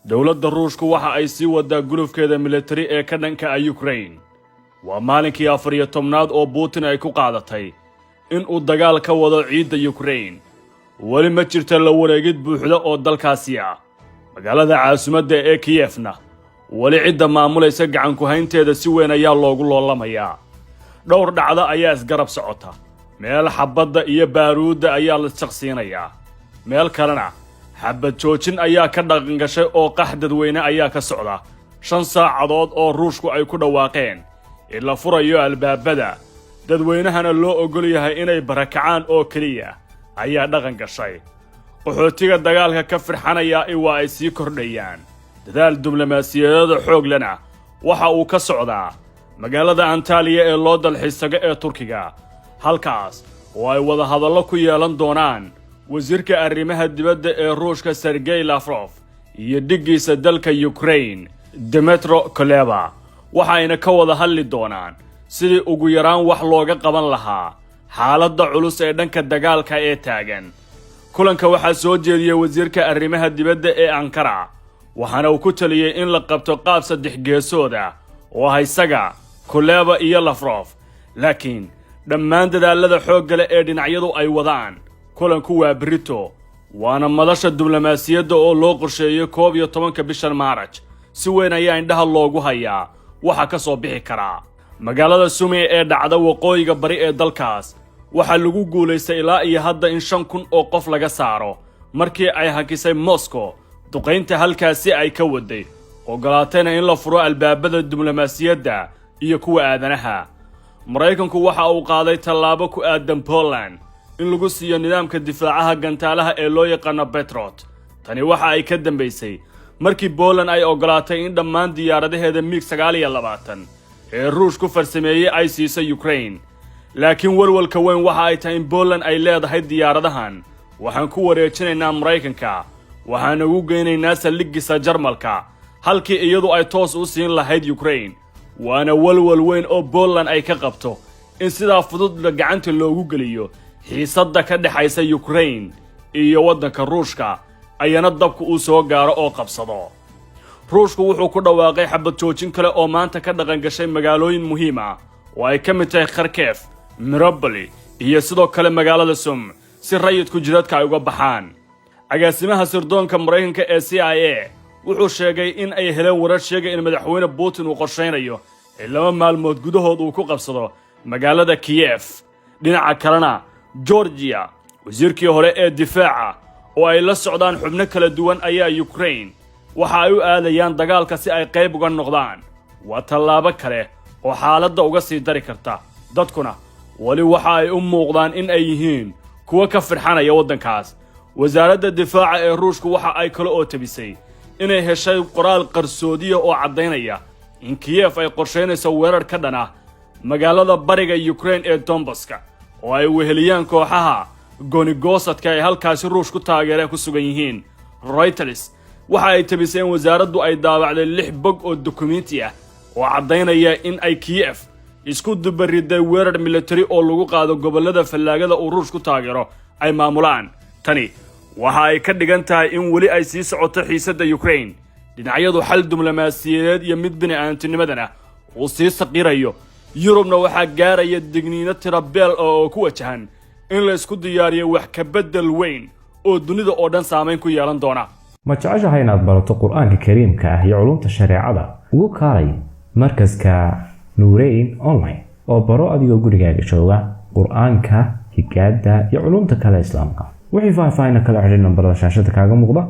Dowladda Ruushku waxa ay sii wadaa gulufkeeda militari ee ka dhanka ah Ukrain. Waa maalinkii 14aad oo Putin ay ku qaadatay in uu dagaal ka wado ciidda Ukrain. Weli ma jirta la wareegid buuxda oo dalkaasi ah. Magaalada caasimadda ee Kiyefna weli cidda maamulaysa gacanku-haynteeda si weyn ayaa loogu loolamayaa. Dhowr dhacdo ayaa isgarab socota. Meel xabbadda iyo baaruudda ayaa la shaqsiinayaa, meel kalena xabbad joojin ayaa ka dhaqangashay oo qax dadweyne ayaa ka socda. 5 saacadood oo Ruushku ay ku dhawaaqeen in la furayo albaabada, dadweynahana loo oggol yahay inay barakacaan oo keliya ayaa dhaqan gashay. Qaxootiga dagaalka ka firxanayaa waa ay sii kordhayaan. Dadaal diblomaasiyadeeda xoog lena waxa uu ka socdaa magaalada Antaaliya ee loo dalxiisago ee Turkiga, halkaas oo ay wadahadallo ku yeelan doonaan wasiirka arrimaha dibadda ee Ruushka Sergey Lafrof iyo dhiggiisa dalka Ukrain Dmytro Kuleba. Waxayna ka wada hadli doonaan sidii ugu yaraan wax looga qaban lahaa xaaladda culus ee dhanka dagaalka ee taagan. Kulanka waxaa soo jeediyey wasiirka arrimaha dibadda ee Ankara, waxaana uu ku taliyey in la qabto qaab saddex geesood ah oo ah isaga, Kuleba iyo Lafrof. Laakiin dhammaan dadaallada xoogga leh ee dhinacyadu ay wadaan, kulanku waa berito, waana madasha diblomaasiyadda oo loo qorsheeyey 11-ka bishan Maaraj. Si weyn ayaa indhaha loogu hayaa waxa ka soo bixi karaa. Magaalada Sumi ee dhacda waqooyiga bari ee dalkaas waxaa lagu guulaystay ilaa iyo hadda in 5000 oo qof laga saaro markii ay hakisay Moscow duqaynta halkaasi ay ka waday, ogolaatayna in la furo albaabada diblomaasiyadda iyo kuwa aadanaha. Maraykanku waxa uu qaaday tallaabo ku aadan Poland in lagu siiyo nidaamka difaacaha gantaalaha ee loo yaqaano Patriot. Tani waxa ay ka dambaysay markii Poland ay ogolaatay in dhammaan diyaaradaheeda MiG 29 ee Ruush ku farsameeyey ay siisay Ukraine. Laakiin walwalka weyn waxa ay tahay in Poland ay leedahay diyaaradahan waxaan ku wareejinaynaa Maraykanka, waxaan ugu geynaynaa saldhiggiisa Jarmalka, halkii iyadu ay toos u siin lahayd Ukraine. Waana walwal weyn oo Poland ay ka qabto in sidaa fudud gacanta loogu geliyo. Xiisadda ka dhexaysa Ukraine iyo waddanka Ruushka ayana dabku uu soo gaaro oo qabsado. Ruushku wuxuu ku dhawaaqay xabad joojin kale oo maanta ka dhaqan gashay magaalooyin muhiim ah oo ay ka mid tahay Kharkef, Mariupol iyo sidoo kale magaalada Sum, si rayidku jidadka ay uga baxaan. Agaasimaha sirdoonka Maraykanka ee CIA wuxuu sheegay in ay heleen warar sheegay in Madaxweyne Putin uu qorshaynayo in 2 maalmood gudahood uu ku qabsado magaalada Kiyef. Dhinaca kalena, Georgiya wasiirkii hore ee difaaca oo ay la socdaan xubno kala duwan ayaa Ukraine waxa ay u aadayaan dagaalka si ay qayb uga noqdaan. Waa tallaabo kale oo xaaladda uga sii dari karta. Dadkuna weli waxa ay u muuqdaan in ay yihiin kuwo ka firxanaya waddankaas. Wasaaradda difaaca ee Ruushku waxa ay kale oo tabisay inay heshay qoraal qarsoodiya oo caddaynaya in Kiyef ay qorshaynayso weerar ka dhan ah magaalada bariga Ukraine ee Donbaska, oo ay weheliyaan kooxaha goonigoosadka ay halkaasi Ruush ku taageere ku sugan yihiin. Reuters waxa ay tabisay in wasaaraddu ay daabacday lix bog oo dukumenti ah oo caddaynaya in ay Kiyef isku dubariday weerar militari oo lagu qaado gobollada fallaagada uu Ruush ku taageero ay maamulaan. Tani waxa ay ka dhigan tahay in weli ay sii socoto xiisadda Ukraine, dhinacyadu xal diblomaasiyadeed iyo mid bini'aadamtinimadana uu sii saqirayo. Yurubna waxaa gaaraya digniino tirabeel oo ku wajahan in la isku diyaariyo wax ka beddel weyn oo dunida oo dhan saamayn ku yeelan doona. Ma jeceshahay inaad barato Qur-aanka Kariimka ah iyo culumta shareecada? Ugu kaalay markaska Nuureyn Online oo baro adigoo gurigaaga jooga Qur-aanka, higaada iyo culumta kale Islaamka. Wixii faahfaahin kala xidhin nambarada shaashada kaaga muuqda.